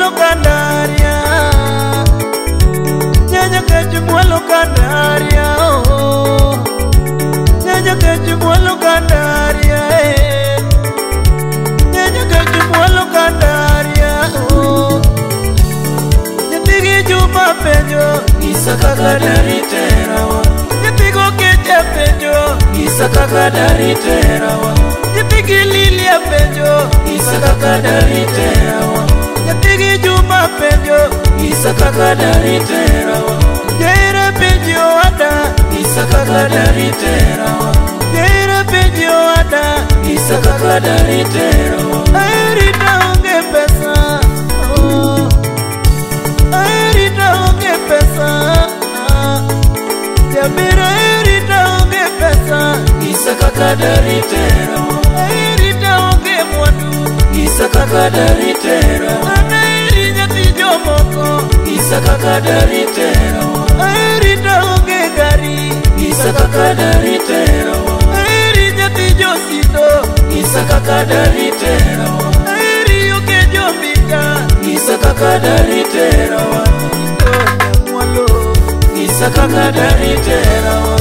mwalo kandaria. Nyanya kech mwalo kandaria. Nyanya kech mwalo kandaria. Nyanya kech mwalo kandaria. Nyithigi Juma penjo Nyisa kaka dari terawa. Nyithigo Kecha penjo Nyisa kaka dari terawa. Nyithigi Lilia penjo Nyisa kaka dari terawa. Nyithigi Juma penjo Nyisa kaka dari terawa. Jaira penjo ada Nyisa kaka dari terawa. Jaira penjo ada Nyisa kaka dari terawa. Aerita onge pesa. Aerita onge pesa. Jamira aerita onge pesa. Nyisa kaka dari terawa. Aerita onge mwandu. Nyisa kaka dari terawa. Anaeri nyathi jomoko. Nyisa kaka dari terawa. Aerita onge gari. Nyisa kaka dari terawa. Aeri nyathi josito. Nyisa kaka dari terawa. Aeri onge jomita. Nyisa kaka dari terawa. Mwalo. Nyisa kaka dari terawa.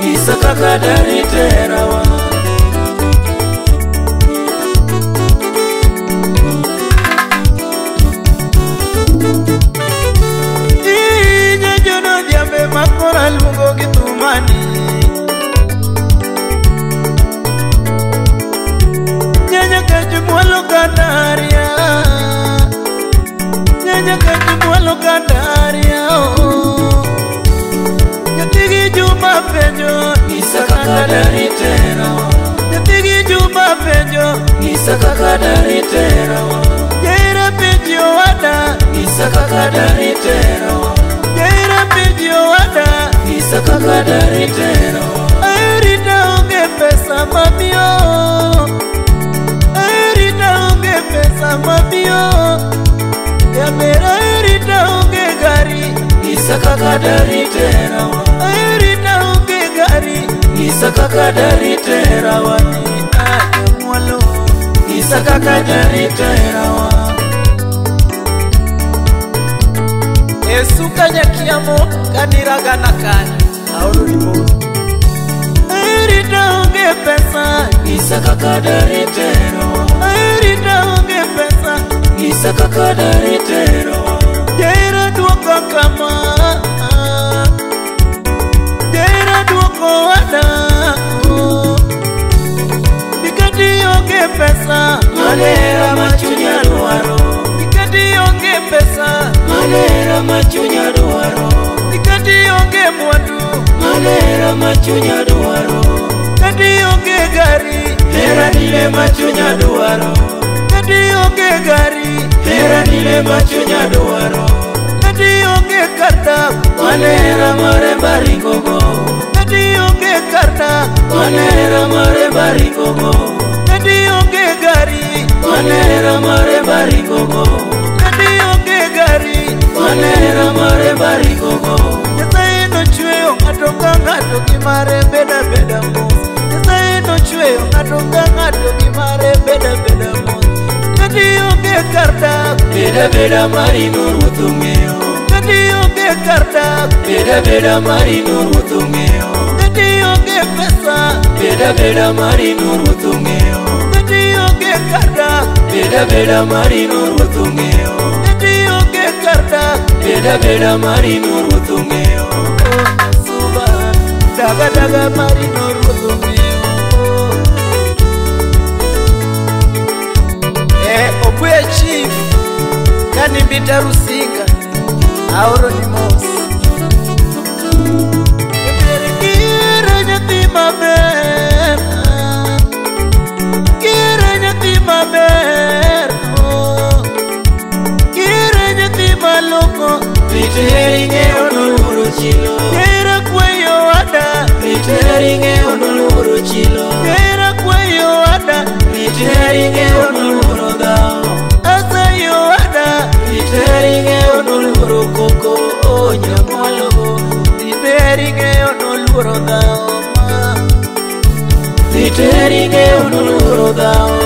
Nyisa kaka dari terawa. Inye jono dhiambe makora luongo gi thumani. Nyanya kech mwalo kandaria. Nyanya kech mwalo kandaria. Nyathigi Juma penjo Nyisa kaka dari terawa. Nyathigi Juma penjo Nyisa kaka dari terawa. Jaira penjo ada Nyisa kaka dari terawa. Jaira penjo ada Nyisa kaka dari terawa. Aerita onge pesa mamio. Aerita onge pesa mamio. Jamera aerita onge gari. Nyisa kaka dari terawa. Aerita onge gari. Nyisa kaka dari terawa. Mwalo. Nyisa kaka dari terawa. Esuka nyakiamo kaniragana kanyo aoro ni mos. Aerita onge pesa. Nyisa kaka dari terawa. Aerita onge pesa. Nyisa kaka dari terawa. Jaira duoko kama. Jaira duoko ada. Nikati onge pesa. Manera machunya dwaro. Nikati onge pesa. Manera machunya dwaro. Nikati onge mwandu. Manera machunya dwaro. Kati onge gari. Hera nile machunya dwaro. Kati onge gari. Hera nile machunya dwaro. Kati onge karta. Manera mare baringogo. Kati onge karta. Manera mare baringogo. Kati onge gari. Manera mare baringogo. Kati onge gari. Manera mare baringogo. Nyasaye nochweyo ng'ato ka ng'ato gi mare beda beda mos. Nyasaye nochweyo ng'ato ka ng'ato gi mare beda beda mos. Kati onge karta. Beda beda marino ruoth ong'eyo. Kati onge karta. Beda beda marino ruoth ong'eyo. Kati onge pesa. Beda beda marino ruoth ong'eyo. Kati onge karta. Beda beda marino ruoth ong'eyo. Kati onge karta. Beda beda marino ruoth ong'eyo. Suba daga daga marino ruoth ong'eyo. Obuya chief kanimbita Rusinga aoro ni mos. Kira nyathi maber. Kira nyathi maber. Kira nyathi maloko. Riteri ng'eyo noluoro chilo. Kira kweyo ada. Riteri ng'eyo noluoro chilo. Kira kweyo ada. Riteri ng'eyo noluoro dhao. Asayo ada. Riteri ng'eyo noluoro koko. Nyamwalo. Riteri ng'eyo noluoro dhao. Riteri ng'eyo noluoro dhao.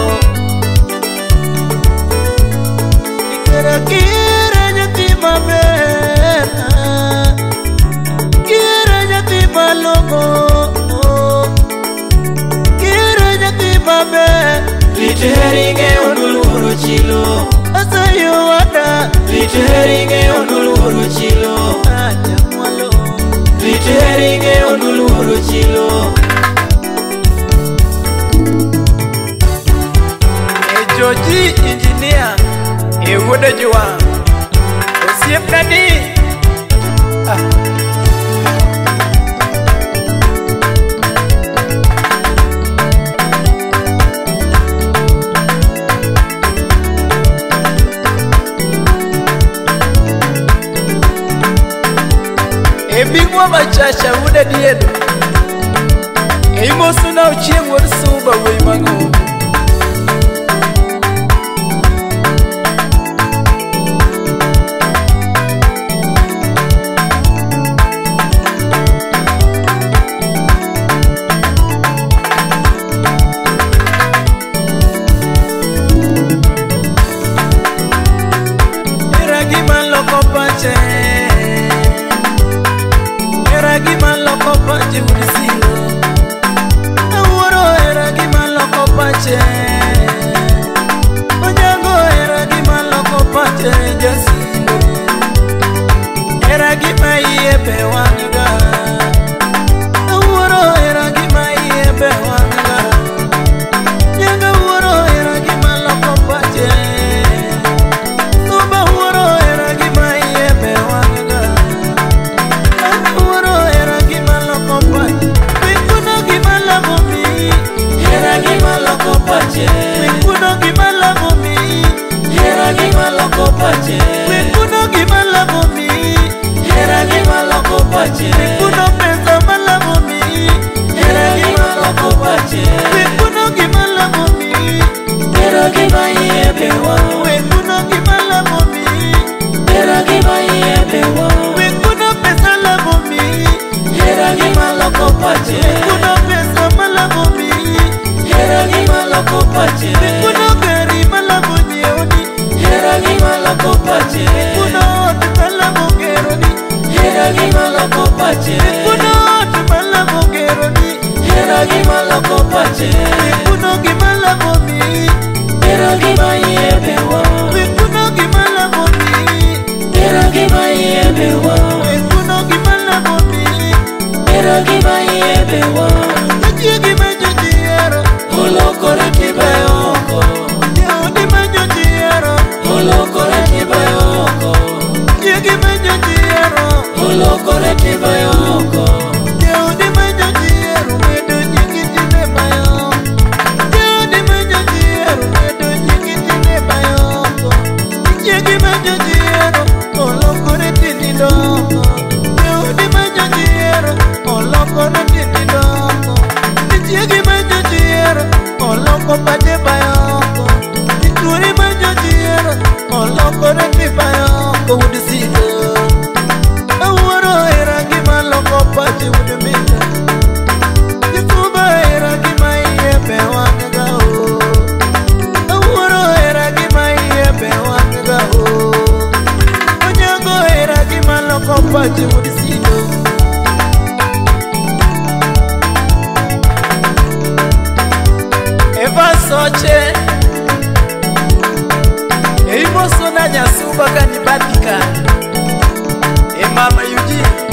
Lit heri ng'eyo noluoro chilo. Asayo wada. Lit heri ng'eyo noluoro chilo. Anyamwalo. Lit heri ng'eyo noluoro chilo. E Joji engineer e wuod Jowang'. Osiepna ni. E bingwa machacha wuod Adiedo. E imosona ochieng' wuod Suba wuoyi mang'ongo. Era gima loko pache. Era gima loko pache wuod Siro. Awuoro era gima loko pache. Onyango era gima loko pache Jasilo. Era gima iye be wang'ga. Awuoro era gima iye be wang'ga. Nyanga wuoro era gima loko pache. Suba wuoro era gima iye be wang'ga. Awuoro era gima loko pache. Wikuno gima lamo mi. Hera gima loko pache. Wikuno gima lamo mi. Hera gima loko pache. Wikuno gima lamo mi. Hera gima loko pache. Wikuno pesa malamo mi. Hera gima loko pache. Wikuno gima lamo mi. Hera gima iye be wang'. Wikuno gima lamo mi. Hera gima iye be wang'. Wikuno pesa lamo mi. Hera gima loko pache. Wikuno pesa malamo mi. Hera gima loko pache. Wikuno gari malamo nyiewni. Hera gima loko pache. Wikuno ot malamo geroni. Hera gima loko pache. Wikuno ot malamo geroni. Hera gima loko pache. Wikuno gima lamo mi. Hera gima iye be wang'. Wikuno gima lamo mi. Hera gima iye be wang'. Wikuno gima lamo mi. Hera gima iye be wang'. Nitie gima joji hero. Olokore tibayo oko. Jaodi ma joji hero. Olokore tibayo oko. Nitie gima joji hero. Olokore tibayo oko. Jaodi ma joji hero medo nyingi tinde mayoko. Jaodi ma joji hero medo nyingi tinde mayoko. Nitie gima joji hero olokore tinde doko. Jaodi ma joji hero olokore tinde doko. Nitie gima joji hero oloko pache mayoko. Nituori ma joji hero olokore tinde mayoko wuod Siro. Awuoro era gima loko pache wuod Minda. Jisuba era gima iye be wang'ga o. Awuoro era gima iye be wang'ga o. Onyango era gima loko pache wuod Siro. Eva Soche. E imosona Nyasuba kanibatika. E Mama Eugene.